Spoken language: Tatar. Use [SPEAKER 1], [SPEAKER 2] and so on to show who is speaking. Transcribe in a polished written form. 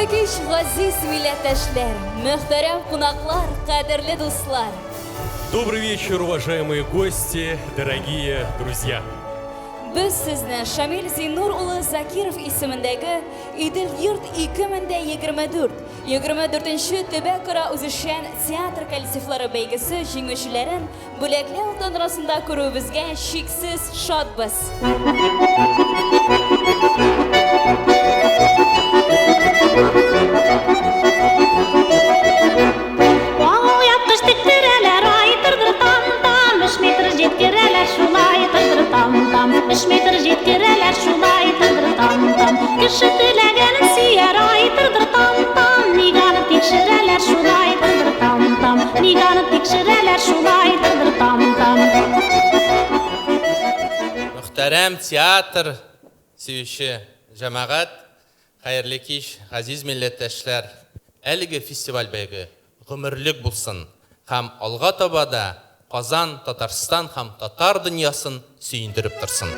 [SPEAKER 1] Хәерле кич, газиз милләттәшләр, мөхтәрәм кунаклар, кадерле дуслар!
[SPEAKER 2] Добрый вечер, уважаемые гости, дорогие друзья!
[SPEAKER 1] Без сезне Шамил Зиннур улы Закиров исемендәге Идел-йорт 2024, 24 төбәкара үзешчән театр коллективлары бәйгесе җиңүчеләрен бүләкләү тантанасында күрүебезгә чиксез шатбыз.
[SPEAKER 3] Алъяпкыч тектерәләр, ай тырдыр там-там, Өч метр җиткерәләр, шулай тырдыр там-там. Өч метр җиткерәләр, шулай тырдыр там-там. Кеше теләгәнен сөяр, ай тырдыр там-там. Ник аны тикшерәләр, шулай тырдыр там-там. Ник аны тикшерәләр, шулай тырдыр там-там.
[SPEAKER 4] Мөхтәрәм театр сөюче җәмәгать, хәерле кич, газиз милләттәшләр! Әлеге фестиваль бәйге гомерлек булсын һәм алга таба да Казан, Татарстан һәм татар дөньясын сөендереп торсын!